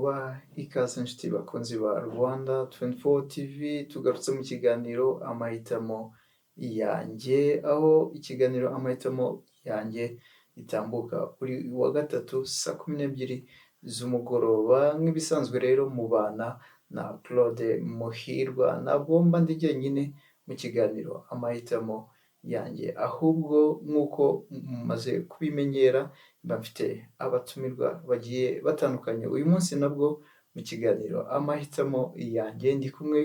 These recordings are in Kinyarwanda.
Kubaha ikaze inshuti bakunzi ba Rwanda 24 TV, tugarutse mu kiganiro Amahitamo Yanjye, aho ikiganiro Amahitamo Yanjye gitambuka buri wa gatatu saa 12 z'umugoroba. Nk'ibisanzwe rero mubana na Claude Muhirwa, ntabwo mba ndi jyenyine mu kiganiro Amahitamo Yanjye, ahubwo nk'uko mumaze kubimenyera mba mfite abatumirwa bagiye batandukanye. Uyu munsi nabwo mu kiganiro Amahitamo Yanjye ndi kumwe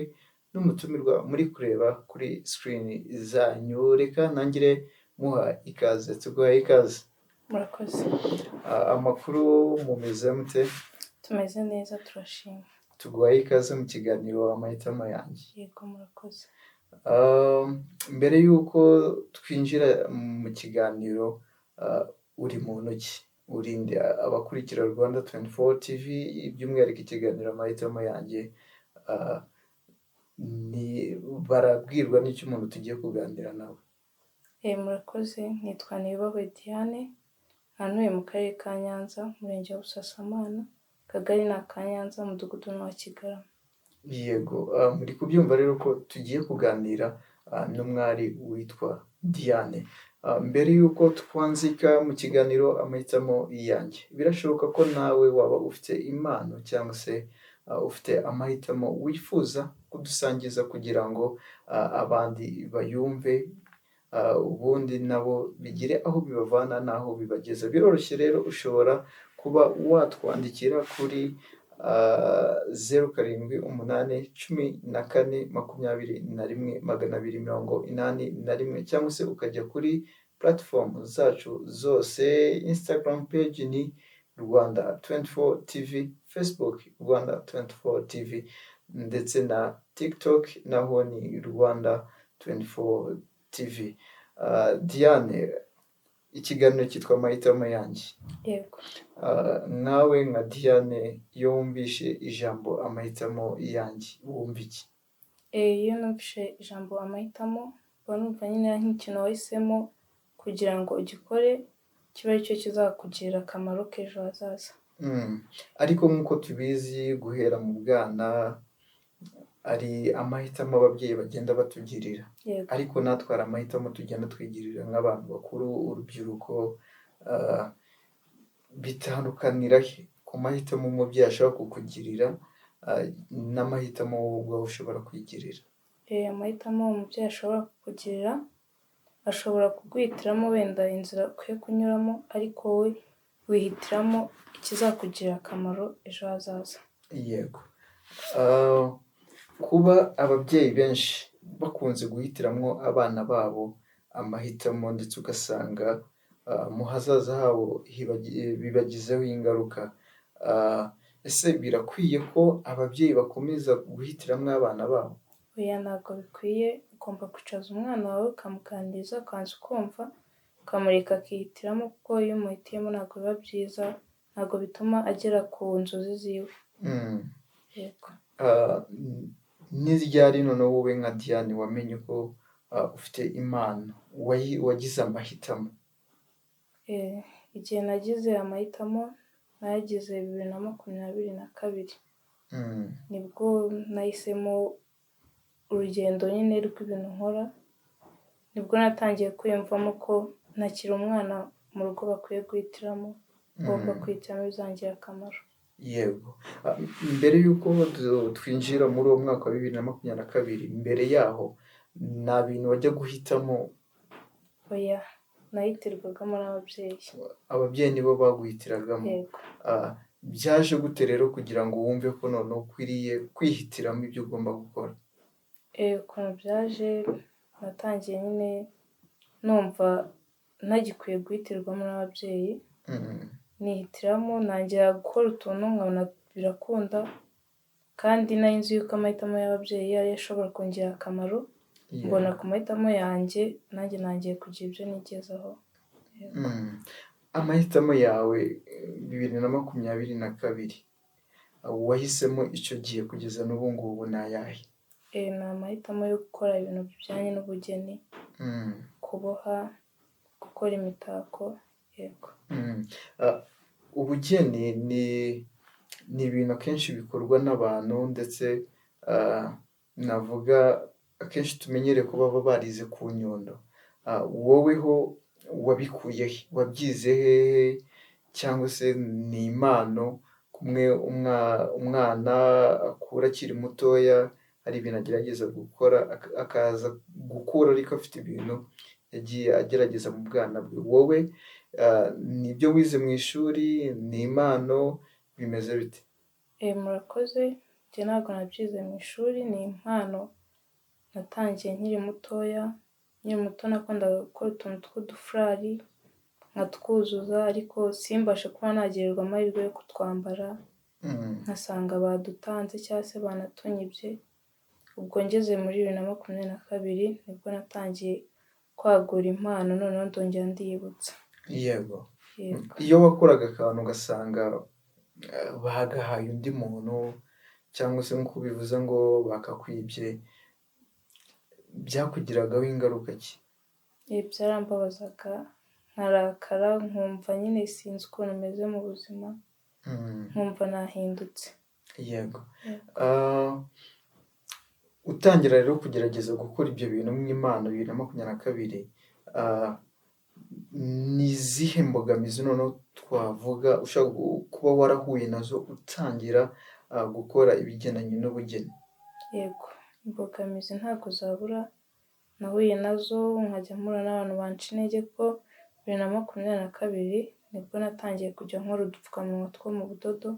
n'umutumirwa muri kureba kuri screen zanyu. Reka ntangire muha ikaze, tuguhaye ikaze. Murakoze. Amakuru, mumeze mute? Tumeze neza, turashima. Tuguhaye ikaze mu kiganiro Amahitamo Yanjye. Yego, murakoze. Mbere y'uko twinjira mu kiganiro, uri muntu ki? Urinde abakurikira Rwanda 24 TV, by'umwihariko ikiganiro Amahitamo Yanjye, ni barabwirwa n'icyo umuntu tugiye kuganira nawe? Murakoze, nitwa Niyubahwe Diane, ntuye mu karere ka Nyanza, umurenge wa Busasamana, akagari ni aka Nyanza, umudugudu ni uwa Kigarama. Yego, muri kubyumva rero ko tugiye kuganira n'umwari witwa Diane. Mbere y'uko twanzika mu kiganiro Amahitamo Yanjye, birashoboka ko nawe waba ufite impano cyangwa se ufite amahitamo wifuza kudusangiza kugira ngo abandi bayumve, ubundi nabo bigire aho bibavana n'aho bibageza. Biroroshye rero, ushobora kuba watwandikira kuri 0781421281, cyangwa se ukajya kuri platform zacu zose. Instagram page ni Rwanda 24 TV, Facebook Rwanda 24 TV, ndetse na TikTok naho ni Rwanda 24 TV. Diane, ikiganiro cyitwa Amahitamo Yanjye. Yego. Nawe nka Diane, iyo wumvishe ijambo "amahitamo yanjye" wumva iki? Iyo numvishe ijambo "amahitamo", mba numva nyine ari nk'ikintu wahisemo kugira ngo ugikore, kibe aricyo kizakugirira akamaro k'ejo hazaza. Ariko nk'uko tubizi, guhera mu bwana ari amahitamo ababyeyi bagenda batugirira, ariko natwe hari amahitamo tugenda twigirira nk'abantu bakuru, urubyiruko. Bitandukanira he ku mahitamo umubyeyi ashobora kukugirira n'amahitamo wowe ubwawe ushobora kwigirira? Amahitamo umubyeyi ashobora kukugirira, ashobora kuguhitiramo wenda inzira ukwiye kunyuramo, ariko wowe wihitiramo ikizakugirira akamaro ejo hazaza. Yego. Kuba ababyeyi benshi bakunze guhitiramo abana babo amahitamo, ndetse ugasanga mu hazaza habo bibagizeho ingaruka, ese birakwiye ko ababyeyi bakomeza guhitiramo abana babo? Oya, ntabwo bikwiye. Ugomba kwicaza umwana wawe ukamuganiriza, ukabanza ukumva, ukamureka akihitiramo, kuko iyo umuhitiyemo ntabwo biba byiza, ntabwo bituma agera ku nzozi ziwe. Yego. Ni ryari noneho wowe nka Diane wamenye ko ufite impano, wagize amahitamo? Igihe nagize amahitamo nayagize 2022. Nibwo nahisemo urugendo nyine rw'ibintu nkora, nibwo natangiye kwiyumvamo ko ntakiri umwana mu rugo bakwiye guhitiramo, ngomba kwihitiramo ibizangirira akamaro. Yego. Mbere y'uko twinjira muri uwo mwaka wa 2022, mbere yaho nta bintu wajya guhitamo? Oya, nahitirwagamo n'ababyeyi. Ababyeyi nibo baguhitiragamo? Yego. Byaje gute rero kugira ngo wumve ko noneho ukwiriye kwihitiramo ibyo ugomba gukora? Ukuntu byaje, natangiye nyine numva ntagikwiye guhitirwamo n'ababyeyi, nihitiramo, ntangira gukora utuntu nkabona birakunda, kandi nari nzi yuko amahitamo y'ababyeyi ariyo ashobora kungirira akamaro, mbona ku mahitamo yanjye nanjye ntangiye kugira ibyo nigezaho. Yego. Amahitamo yawe 2022 wahisemo icyo gihe kugeza n'ubu ngubu ni ayahe? Ni amahitamo yo gukora ibintu bijyanye n'ubugeni, kuboha, gukora imitako, yego. Ubugeni ni Ni ibintu akenshi bikorwa n'abantu ndetse navuga akenshi tumenyereye ko baba barize ku Nyundo. Woweho wabikuye he? Wabyize hehe? Cyangwa se ni impano kumwe umwana akura akiri mutoya hari ibintu agerageza gukora akaza gukura ariko afite ibintu yagiye agerageza mu bwana bwe. Wowe ni ibyo wize mu ishuri, ni impano, bimeze bite? Murakoze, njye ntabwo nabyize mu ishuri, ni impano natangiye nkiri mutoya, nkiri muto nakundaga gukora utuntu tw'udufurari nkatwuzuza ariko simbashe kuba nagirirwa amahirwe yo kutwambara, nkasanga badutanze cyangwa se banatunyibye, ubwo ngeze muri 2022 nibwo natangiye kwagura impano noneho ndongera ndiyibutsa. Yego. Yego. Iyo wakoraga akantu ugasanga bagahaye undi muntu cyangwa se nk'uko ubivuze ngo bakakwibye, byakugiragaho ingaruka ki? Byarambabazaga nkarakara nkumva nyine sinzi ukuntu meze mu buzima, nkumva nahindutse. Yego. Yego. Utangira rero kugerageza gukora ibyo bintu nk'impano 2022, ni izihe mbogamizi noneho twavuga ushobora kuba warahuye nazo utangira gukora ibigendanye n'ubugeni? Yego, imbogamizi ntabwo zabura, nahuye nazo nkajya mpura n'abantu banca intege ko 2022 nibwo natangiye kujya nkora udupfukamunwa two mu budodo,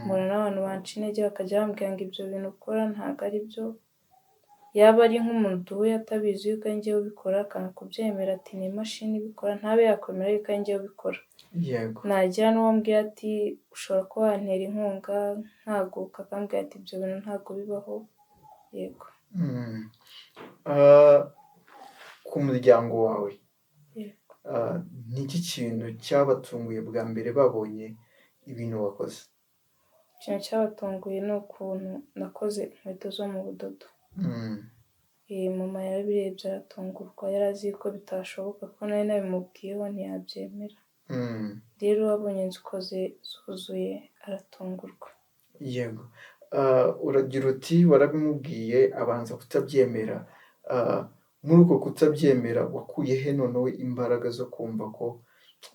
mpura n'abantu banca intege bakajya bambwira ngo ibyo bintu ukora ntabwo ari byo, yaba ari nk'umuntu duhuye atabizi yuko ari njyewe ubikora akanga kubyemera ati ni imashini ibikora, ntabe yakwemera yuko ari njyewe ubikora. Yego. Nagira n'uwo mbwira ati ushobora kuba wantera inkunga nkaguka, akambwira ati ibyo bintu ntabwo bibaho, yego. Ku muryango wawe, Yego. ni iki kintu cyabatunguye bwa mbere babonye ibintu wakoze? Ikintu cyabatunguye ni ukuntu nakoze inkweto zo mu budodo. Mama yarabirebye aratungurwa, yari azi ko bitashoboka kuko nari nabimubwiyeho ntiyabyemera. Rero abonye nzikoze zuzuye aratungurwa. Yego. Uragira uti warabimubwiye abanza kutabyemera. Muri uko kutabyemera wakuye he noneho imbaraga zo kumva ko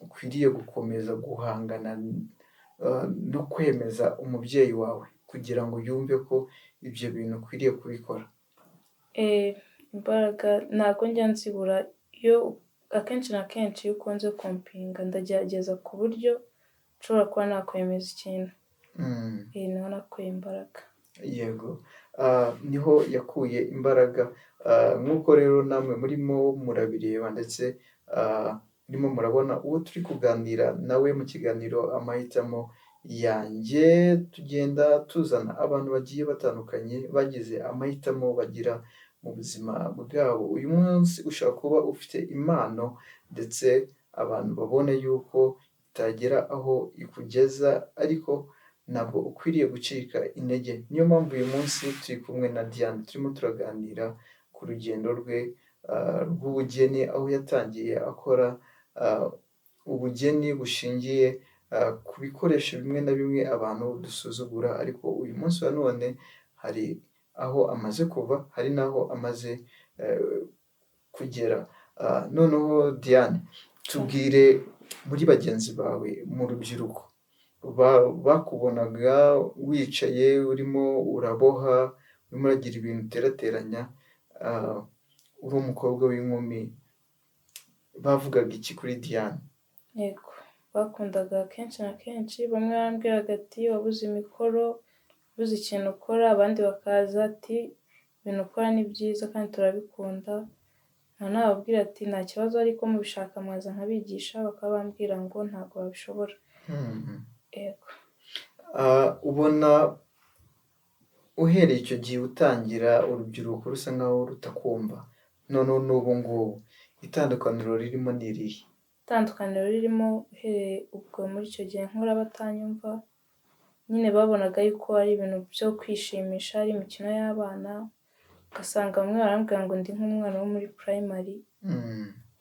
ukwiriye gukomeza guhangana no kwemeza umubyeyi wawe kugira ngo yumve ko ibyo bintu ukwiriye kubikora? Imbaraga ntabwo njya nzibura, iyo akenshi na kenshi iyo ukunze kumpinga ndagerageza ku buryo nshobora kuba nakwemeza ikintu. Niho nakuye imbaraga. Yego, niho yakuye imbaraga. Nk'uko rero namwe murimo murabireba ndetse murimo murabona uwo turi kuganira nawe mu kiganiro amahitamo yanjye, tugenda tuzana abantu bagiye batandukanye bagize amahitamo bagira mu buzima bwabo. Uyu munsi ushobora kuba ufite impano ndetse abantu babona yuko itagera aho ikugeza ariko ntabwo ukwiriye gucika intege. Niyo mpamvu uyu munsi turi kumwe na Diane, turimo turaganira ku rugendo rwe rw'ubugeni, aho yatangiye akora ubugeni bushingiye ku bikoresho bimwe na bimwe abantu dusuzugura, ariko uyu munsi wa none hari aho amaze kuva, hari n'aho amaze kugera. Noneho Diane, tubwire muri bagenzi bawe mu rubyiruko bakubonaga wicaye urimo uraboha, urimo uragira ibintu uterateranya, uri umukobwa w'inkumi, bavugaga iki kuri Diane? Yego, bakundaga kenshi na kenshi, bamwe barambwiraga ati wabuze imikoro, wabuze ikintu ukora, abandi bakaza ati ibintu ukora ni byiza kandi turabikunda, nkaba nababwira ati nta kibazo ariko mubishaka mwaza nkabigisha, bakaba bambwira ngo ntabwo babishobora. Yego. Ubona uhereye icyo gihe utangira urubyiruko rusa nkaho rutakumva, noneho n'ubu ngubu itandukaniro ririmo ni irihe? Itandukaniro ririmo uhereye ubwo muri icyo gihe nkura batanyumva, nyine babonaga yuko ari ibintu byo kwishimisha, ari imikino y'abana, ugasanga bamwe barambwira ngo ndi nk'umwana wo muri primary,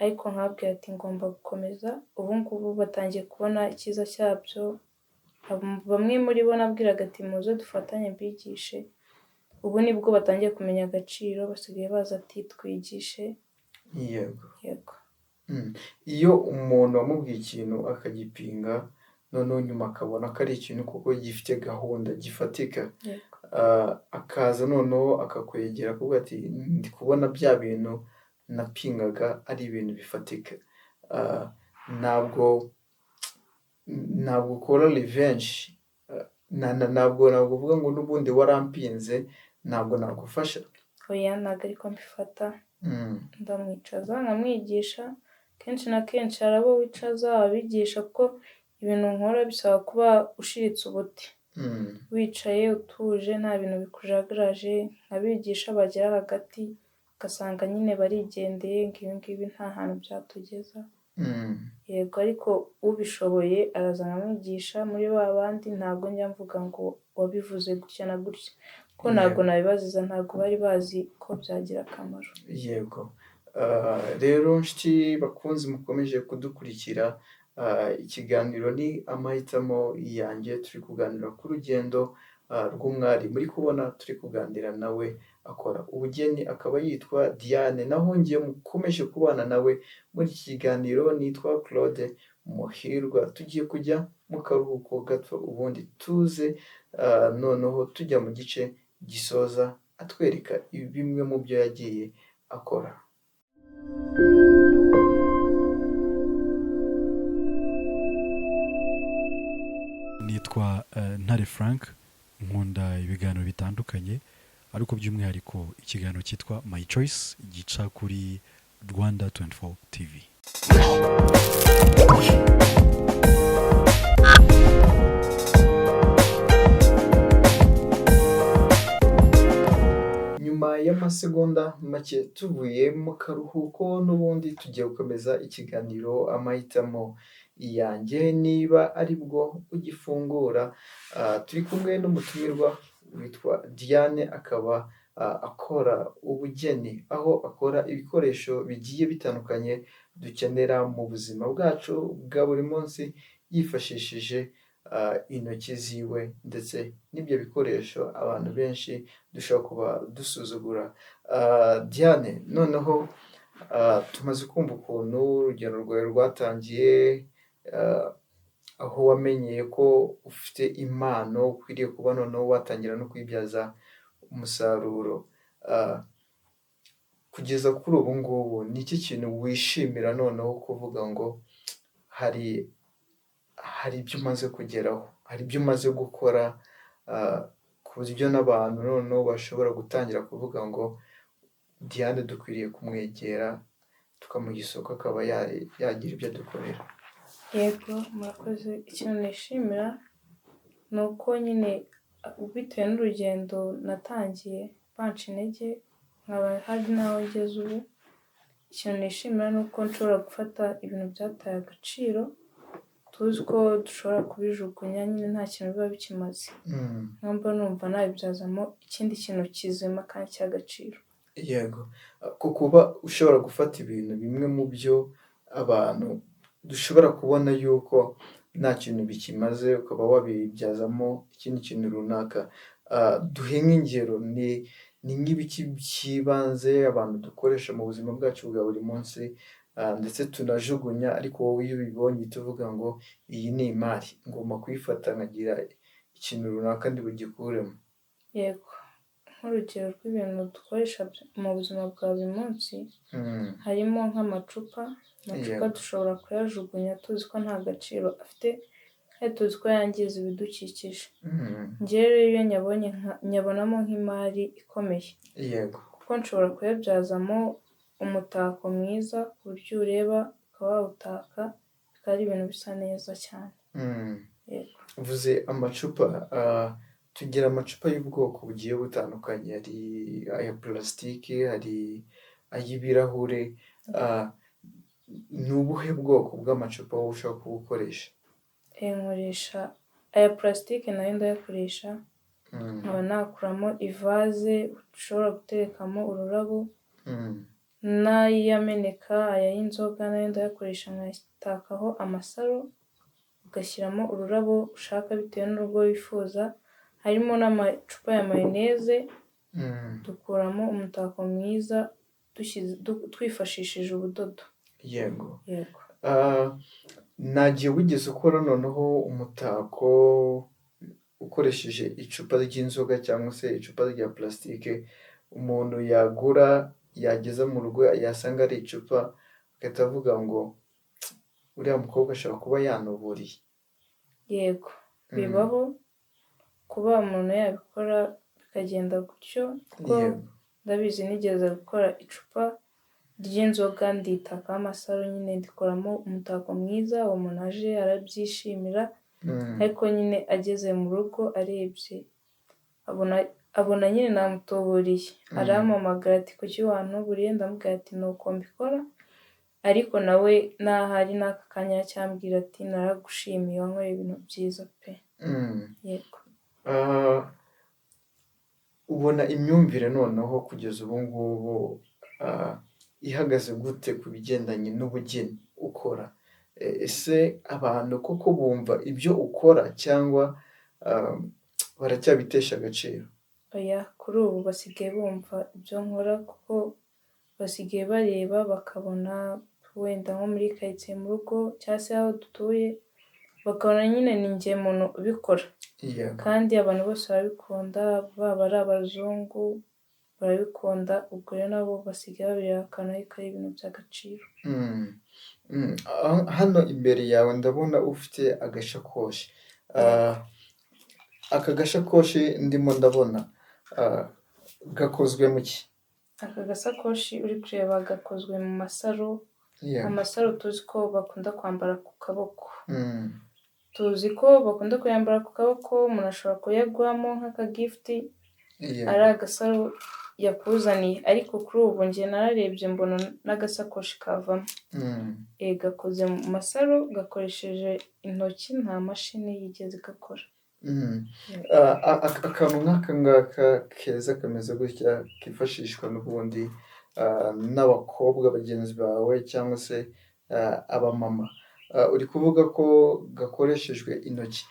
ariko nkababwira ati ngomba gukomeza, ubu ngubu batangiye kubona icyiza cyabyo, Bamwe muri bo nabwiraga ati muze dufatanye mbigishe, ubu nibwo batangiye kumenya agaciro, basigaye baza ati twigishe. Yego. Yego. Iyo umuntu wamubwiye ikintu akagipinga, noneho nyuma akabona ko ari ikintu kuko gifite gahunda gifatika, akaza noneho akakwegera akavuga ati ndi kubona bya bintu napingaga ari ibintu bifatika, ntabwo ukora revenge, ntabwo uvuga ngo n'ubundi warampinze ntabwo nagufasha. Oya, ntabwo ariko mbifata, ndamwicaza nkamwigisha. Kenshi na kenshi hari abo wicaza abigisha, kuko ibintu nkora bisaba kuba ushiritse ubuti, wicaye utuje, nta bintu bikujagaraje. Nkabigisha, bagera hagati ugasanga nyine barigendeye, ngo ibi ngibi nta hantu byatugeza. Yego, ariko ubishoboye araza nkamwigisha. Muri ba bandi ntabwo njya mvuga ngo wabivuze gutya na gutya, kuko ntabwo nabibaziza, ntabwo bari bazi ko byagira akamaro. Yego. Rero nshuti bakunzi mukomeje kudukurikira, ikiganiro ni amahitamo yanjye, turi kuganira ku rugendo rw'umwari muri kubona turi kuganira nawe akora ubugeni, akaba yitwa Diane. Naho ngiye mukomeje kubana nawe muri iki kiganiro nitwa Claude Muhirwa. Tugiye kujya mu karuhuko gato, ubundi tuze noneho tujya mu gice gisoza atwereka bimwe mu byo yagiye akora. Nitwa Ntare Frank, nkunda ibiganiro bitandukanye, ariko by'umwihariko ikiganiro cyitwa My Choice gica kuri Rwanda 24 TV. Nyuma y'amasegonda make tuvuye mu karuhuko, n'ubundi tugiye gukomeza ikiganiro amahitamo yanjye. Niba ari bwo ugifungura, turi kumwe n'umutumirwa witwa Diane, akaba akora ubugeni, aho akora ibikoresho bigiye bitandukanye dukenera mu buzima bwacu bwa buri munsi, yifashishije intoki ziwe ndetse n'ibyo bikoresho abantu benshi dushobora kuba dusuzugura. Diane, noneho tumaze kumva ukuntu urugendo rwawe rwatangiye, aho wamenyeye ko ufite impano ukwiriye kuba noneho watangira no kuyibyaza umusaruro. Kugeza kuri ubu ngubu ni iki kintu wishimira noneho kuvuga ngo hari ibyo umaze kugeraho, hari ibyo umaze gukora, ku buryo n'abantu noneho bashobora gutangira kuvuga ngo Diane dukwiriye kumwegera tukamuha isoko akaba yagira ibyo adukorera? Yego, murakoze. Ikintu nishimira ni uko nyine bitewe n'urugendo natangiye banca intege, nkaba hari n'aho ngeze ubu. Ikintu nishimira ni uko nshobora gufata ibintu byataye agaciro, tuzi ko dushobora kubijugunya nyine nta kintu biba bikimaze, nkaba numva nabibyazamo ikindi kintu kizima kandi cy'agaciro. Yego, ku kuba ushobora gufata ibintu bimwe mu byo abantu dushobora kubona yuko nta kintu bikimaze, ukaba wabibyazamo ikindi kintu runaka. Duhe nk'ingero, ni nk'ibiki by'ibanze abantu dukoresha mu buzima bwacu bwa buri munsi, ndetse tunajugunya, ariko wowe iyo ubibonye uhita uvuga ngo iyi ni imari, ngomba kuyifata nkagira ikintu runaka ndi bugikuremo. Yego, nk'urugero rw'ibintu dukoresha mu buzima bwa buri munsi, harimo nk'amacupa. Amacupa dushobora kuyajugunya tuzi ko nta gaciro afite, kandi tuzi ko yangiza ibidukikije. Njyewe rero iyo nyabonye nyabonamo nk'imari ikomeye. Yego. Kuko nshobora kuyabyazamo umutako mwiza, ku buryo ureba ukaba wawutaka, bikaba ari ibintu bisa neza cyane. Yego. Uvuze amacupa, tugira amacupa y'ubwoko bugiye butandukanye, hari aya pulasitike, hari ay'ibirahure. Ni ubuhe bwoko bw'amacupa wowe ushobora kuba ukoresha? Nkoresha aya pulasitike, nayo ndayakoresha, nkaba nakuramo ivaze ushobora guterekamo ururabo, n'ayameneka, aya y'inzoga nayo ndayakoresha nkayatakaho amasaro, Ugashyiramo ururabo ushaka bitewe n'urugo wifuza, harimo n'amacupa ya mayoneze, dukuramo umutako mwiza twifashishije ubudodo. Yego. Yego. Nta gihe wigeze ukora noneho umutako ukoresheje icupa ry'inzoga cyangwa se icupa rya plastique, umuntu yagura yageza mu rugo yasanga ari icupa agahita avuga ngo uriya mukobwa ashobora kuba yanuburiye? Yego, bibaho kuba umuntu yabikora bikagenda gutyo, kuko ndabizi nigeze gukora icupa ry'inzoga nditakaho amasaro nyine, ndikoramo umutako mwiza, uwo muntu aje arabyishimira, ariko nyine ageze mu rugo arebye abona nyine namutuburiye, arampamagara ati kuki wantuburiye? Ndamubwira ati ni uko mbikora, ariko nawe n'ahari n'aka kanya aracyambwira ati naragushimiye, wankoreye ibintu byiza pe. Yego. Ubona imyumvire noneho kugeza ubu ngubu ihagaze gute ku bigendanye n'ubugeni ukora? Ese abantu koko bumva ibyo ukora cyangwa baracyabitesha agaciro? Oya, kuri ubu basigaye bumva ibyo nkora, kuko basigaye bareba bakabona wenda nko muri karitsiye mu rugo cyangwa se aho dutuye, bakabona nyine ni njye muntu ubikora, kandi abantu bose barabikunda, baba ari abazungu barabikunda, ubwo rero nabo basigaye babireba bakabona yuko ari ibintu by'agaciro. Hano imbere yawe ndabona ufite agashakoshi. Aka gashakoshi ndimo ndabona gakozwe mu ki? Aka gasakoshi uri kureba gakozwe mu masaro, amasaro tuzi ko bakunda kwambara ku kaboko. Tuzi ko bakunda kuyambara ku kaboko, umuntu ashobora kuyaguhamo nk'akagifuti, ari agasaro yakuzaniye, ariko kuri ubu njye nararebye mbona n'agasakoshi kavamo. Gakoze mu masaro, gakoresheje intoki, nta mashini yigeze igakora. Akantu nk'aka ngaka keza kameze gutya kifashishwa n'ubundi n'abakobwa bagenzi bawe cyangwa se abamama, uri kuvuga ko gakoreshejwe intoki,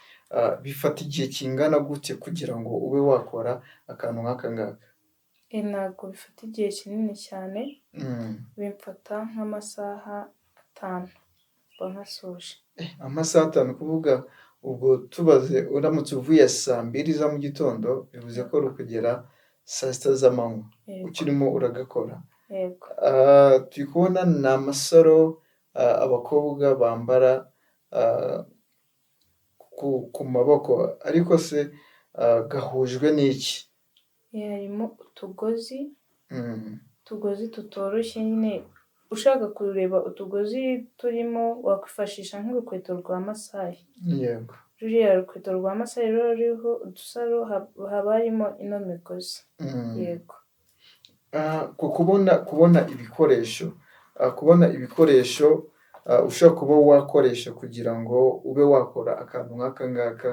bifata igihe kingana gute kugira ngo ube wakora akantu nk'aka ngaka? Ntabwo bifata igihe kinini cyane, bimfata nk'amasaha 5 mba nkasoje. Amasaha 5, kuvuga ubwo tubaze uramutse uvuye saa 2 za mu gitondo, bivuze ko uri kugera saa 6 z'amanywa ukirimo uragakora. Yego. Turi kubona ni amasaro abakobwa bambara ku maboko, ariko se gahujwe n'iki? Harimo utugozi, utugozi tutoroshye nyine, ushaka kureba utugozi turimo wakwifashisha nk'urukweto rwa masayi. Yego. Ruriya rukweto rwa masayi ruba ruriho udusaro, haba harimo ino migozi. Yego. Kubona ibikoresho ushobora kuba wakoresha kugira ngo ube wakora akantu nk'aka ngaka,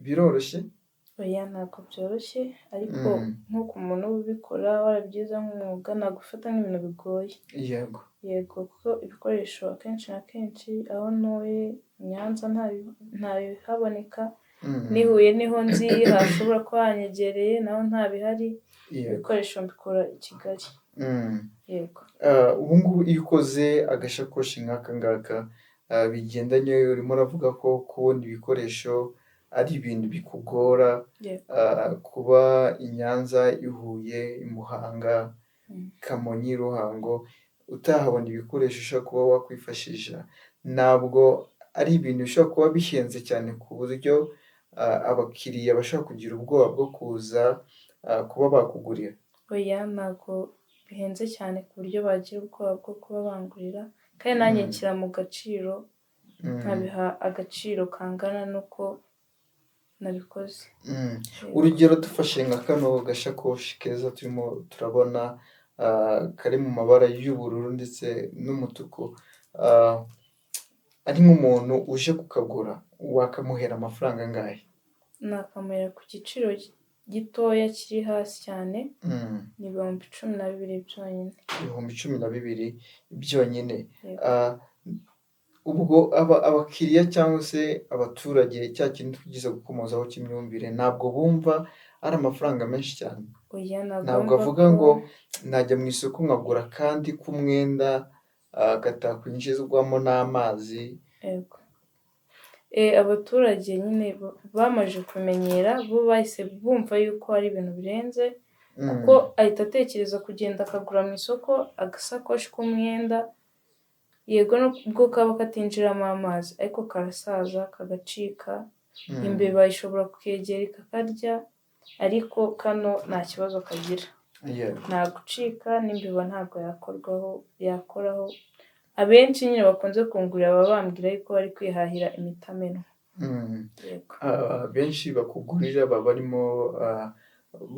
biroroshye? Oya, ntabwo byoroshye, ariko nk'uko umuntu uba ubikora warabyize nk'umwuga, ntabwo ufata nk'ibintu bigoye. Yego. Yego, kuko ibikoresho akenshi na kenshi aho ntuye i Nyanza ntabihaboneka, n'i Huye niho nzi hashobora kuba hanyegereye, naho ntabihari, ibikoresho mbikura i Kigali. Yego. Ubu ngubu iyo ukoze agashakoshi nk'aka ngaka bigendanye, urimo uravuga ko kubona ibikoresho ari ibintu bikugora, kuba i Nyanza, i Huye, i Muhanga, Kamonyi, Ruhango utahabona ibikoresho ushobora kuba wakwifashisha, ntabwo ari ibintu bishobora kuba bihenze cyane ku buryo abakiriya bashobora kugira ubwoba bwo kuza kuba bakugurira? Oya, ntabwo bihenze cyane ku buryo bagira ubwoba bwo kuba bangurira, kandi nanjye nshyira mu gaciro, nkabiha agaciro kangana n'uko nabikoze. Urugero dufashe nka kano gashakoshi keza turimo turabona kari mu mabara y'ubururu ndetse n'umutuku, ari nk'umuntu uje kukagura wakamuhera amafaranga angahe? Nakamuhera ku giciro gitoya kiri hasi cyane, ni 12,000 byonyine. 12,000 byonyine. Ubwo abakiriya cyangwa se abaturage, cya kintu twigeze gukomozaho cy'imyumvire, ntabwo bumva ari amafaranga menshi cyane. Oya, ntabwo Ntabwo bumva avuga ko ngo najya mu isoko nkagura akandi k'umwenda katakwinjizwamo n'amazi. Yego. Abaturage nyine bamaze kumenyera, bo bahise bumva yuko ari ibintu birenze, kuko ahita atekereza kugenda akagura mu isoko agasakoshi k'umwenda, yego nubwo kaba katinjiramo amazi ariko karasaza kagacika, imbeba ishobora kukegera ikakarya, ariko kano nta kibazo kagira. Nta gucika, n'imbeba ntabwo yakoraho. Abenshi nyine bakunze kungurira baba bambwira yuko bari kwihahira imitamenwa. Yego. Benshi bakugurira baba barimo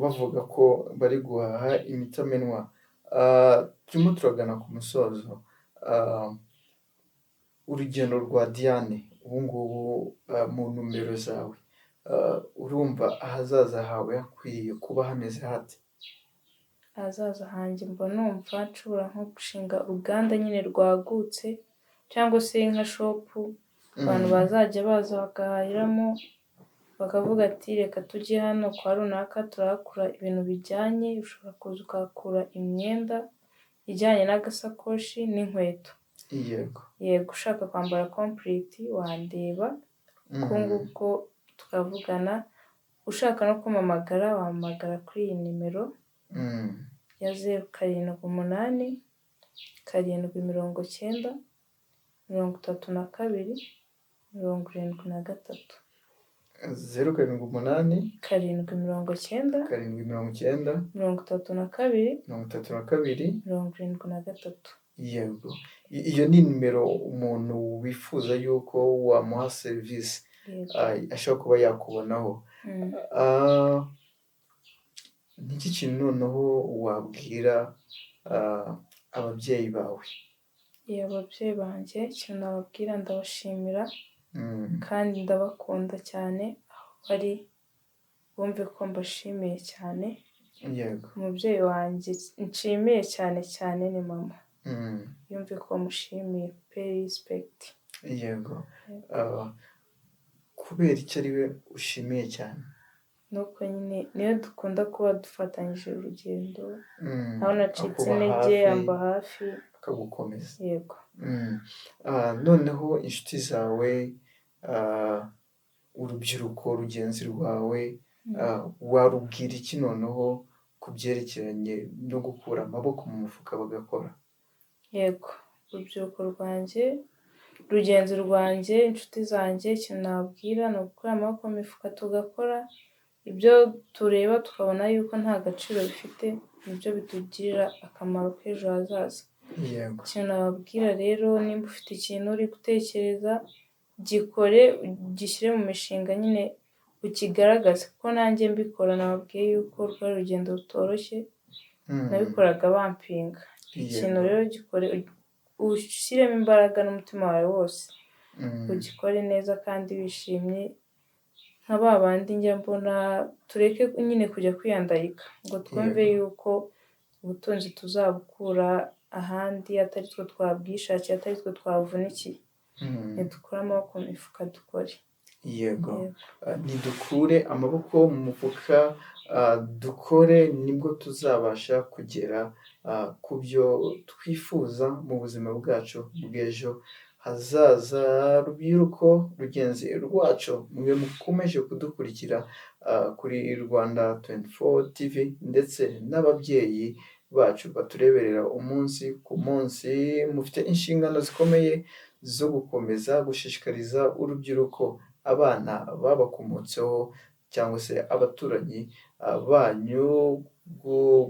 bavuga ko bari guhaha imitamenwa. Turimo turagana ku musozo. Urugendo rwa Diane ubu ngubu, mu ntumbero zawe, urumva ahazaza hawe hakwiye kuba hameze hate? Ahazaza hanjye mba numva nshobora nko gushinga uruganda nyine rwagutse, cyangwa se nka shop, abantu bazajya baza bagahahiramo, bakavuga ati reka tujye hano kwa runaka turahakura ibintu bijyanye, ushobora kuza ukahakura imyenda ijyanye n'agasakoshi n'inkweto. Yego, ushaka kwambara complete wandeba, ubwo ngubwo tukavugana, ushaka no kumpamagara wampamagara kuri iyi nimero ya 078 790 32 73. 078 790 790 32 32 73. Yego. Iyo ni nimero umuntu wifuza yuko wamuha serivisi ashobora kuba yakubonaho. Ni iki kintu noneho wabwira ababyeyi bawe? Ababyeyi banjye ikintu nababwira, ndabashimira kandi ndabakunda cyane, aho bari bumve ko mbashimiye cyane. Umubyeyi wanjye nshimiye cyane cyane ni mama. Yumve ko mushimiye pe, respect. Yego. Kubera icyo ari we ushimiye cyane? Nuko nyine niyo dukunda kuba dufatanyije urugendo, aho nacitse Akuba intege hafi, amba hafi. akagukomeza. Yego. Noneho inshuti zawe, urubyiruko rugenzi rwawe, warubwira iki noneho ku byerekeranye no gukura amaboko mu mufuka bagakora? Yego, urubyiruko rwanjye, rugenzi rwanjye, inshuti zanjye, ikintu nababwira ni ugukura amaboko mu mifuka tugakora, ibyo tureba tukabona yuko nta gaciro bifite, nibyo bitugirira akamaro k'ejo hazaza. Ikintu nababwira rero, nimba ufite ikintu uri gutekereza, gikore, ugishyire mu mishinga nyine ukigaragaze, kuko nanjye mbikora nababwiye yuko rwari urugendo rutoroshye, nabikoraga bampinga. Ikintu rero gikore, ushyiremo imbaraga n'umutima wawe wose, ugikore neza kandi wishimye, nka ba bandi njya mbona, tureke nyine kujya kwiyandarika ngo twumve yuko ubutunzi tuzabukura ahandi atari twe twabwishakiye, atari twe twavunikiye. Nidukure amaboko mu mifuka dukore. Yego. Nidukure amaboko mu mufuka dukore, nibwo tuzabasha kugera ku byo twifuza mu buzima bwacu bw'ejo hazaza. Rubyiruko rugenzi rwacu, mwe mukomeje kudukurikira kuri Rwanda 24 TV, ndetse n'ababyeyi bacu batureberera umunsi ku munsi, mufite inshingano zikomeye zo gukomeza gushishikariza urubyiruko, abana babakomotseho cyangwa se abaturanyi banyu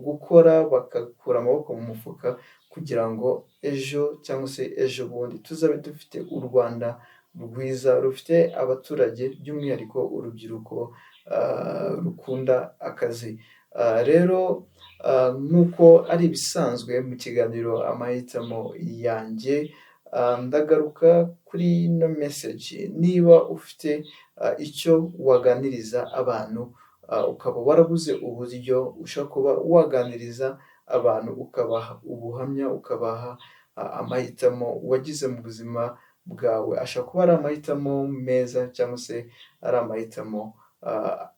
gukora bagakura amaboko mu mufuka, kugira ngo ejo cyangwa se ejo bundi tuzabe dufite u Rwanda rwiza rufite abaturage, by'umwihariko urubyiruko rukunda akazi. Rero nk'uko ari ibisanzwe mu kiganiro Amahitamo Yanjye, ndagaruka kuri ino message. Niba ufite icyo waganiriza abantu, ukaba warabuze uburyo ushobora kuba waganiriza abantu, ukabaha ubuhamya, ukabaha amahitamo wagize mu buzima. bwawe. Ashobora kuba ari amahitamo meza cyangwa se ari amahitamo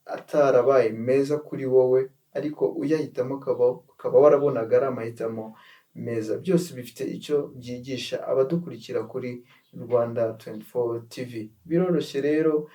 atarabaye meza kuri wowe, ariko uyahitamo ukaba warabonaga ari amahitamo meza. Byose bifite icyo byigisha abadukurikira kuri Rwanda 24 TV. Biroroshye rero,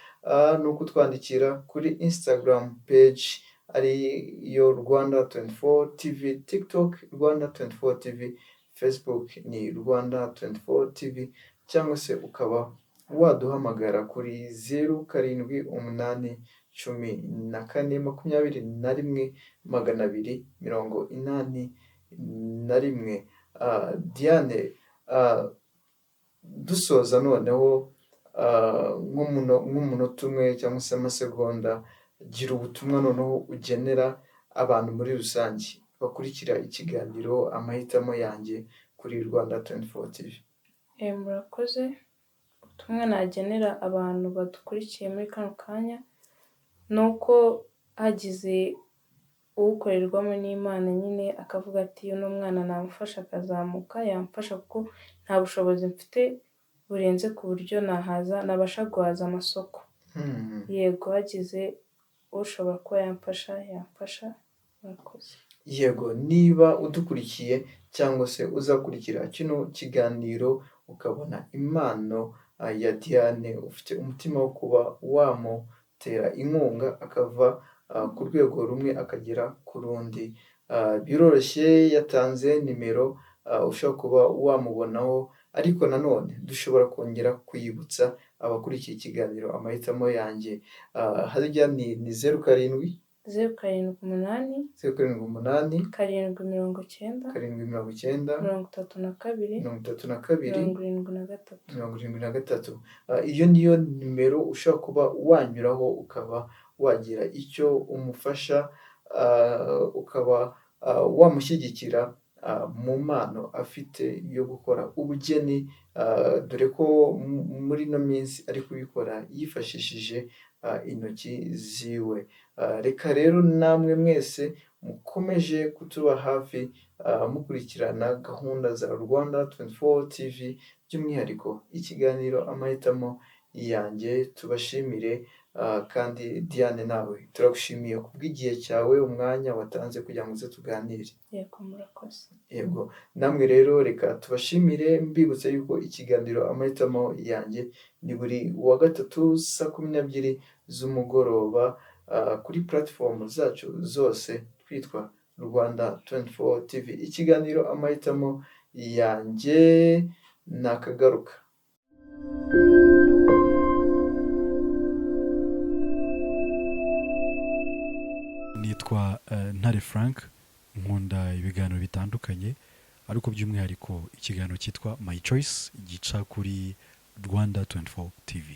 ni ukutwandikira kuri Instagram page ariyo Rwanda 24 TV, TikTok Rwanda 24 TV, Facebook ni Rwanda 24 TV, cyangwa se ukaba waduhamagara kuri 078 14 21 281. Diane, dusoza noneho, nk'umunota umwe cyangwa se amasegonda, gira ubutumwa noneho ugenera abantu muri rusange bakurikira ikiganiro Amahitamo Yanjye kuri Rwanda 24 TV. Murakoze. Ubutumwa nagenera abantu badukurikiye muri kano kanya ni uko hagize uwukorerwamo n'Imana nyine akavuga ati uno mwana namufasha akazamuka, yamfasha kuko nta bushobozi mfite burenze ku buryo nahaza nabasha guhaza amasoko. Yego, hagize ushobora kuba yamfasha, yamfasha. Murakoze. Yego, niba udukurikiye cyangwa se uzakurikira kino kiganiro ukabona impano ya Diane, ufite umutima wo kuba wamutera inkunga akava ku rwego rumwe akagera ku rundi, biroroshye, yatanze nimero ushobora kuba wamubonaho, ariko nanone dushobora kongera kuyibutsa abakurikiye ikiganiro Amahitamo Yanjye. Harya ni 07? 078. 078. 790. 790. 32. 32. 73. 73. Iyo niyo nimero ushobora kuba wanyuraho ukaba wagira icyo umufasha, ukaba wamushyigikira mu mpano afite yo gukora ubugeni, dore ko muri ino minsi ari kubikora yifashishije intoki ziwe. Reka rero namwe mwese mukomeje kutuba hafi, mukurikirana gahunda za Rwanda 24 TV, by'umwihariko ikiganiro Amahitamo Yanjye, tubashimire. Kandi Diane, nawe turagushimiye kubw'igihe cyawe, umwanya watanze kugira ngo uze tuganire. Yego, murakoze. Yego, namwe rero reka tubashimire, mbibutse yuko ikiganiro Amahitamo Yanjye ni buri wa gatatu saa 12 z'umugoroba, kuri platform zacu zose twitwa Rwanda 24 TV. Ikiganiro Amahitamo Yanjye nakagaruka. Nitwa Ntare Frank, nkunda ibiganiro bitandukanye, ariko by'umwihariko ikiganiro cyitwa My Choice gica kuri Rwanda 24 TV.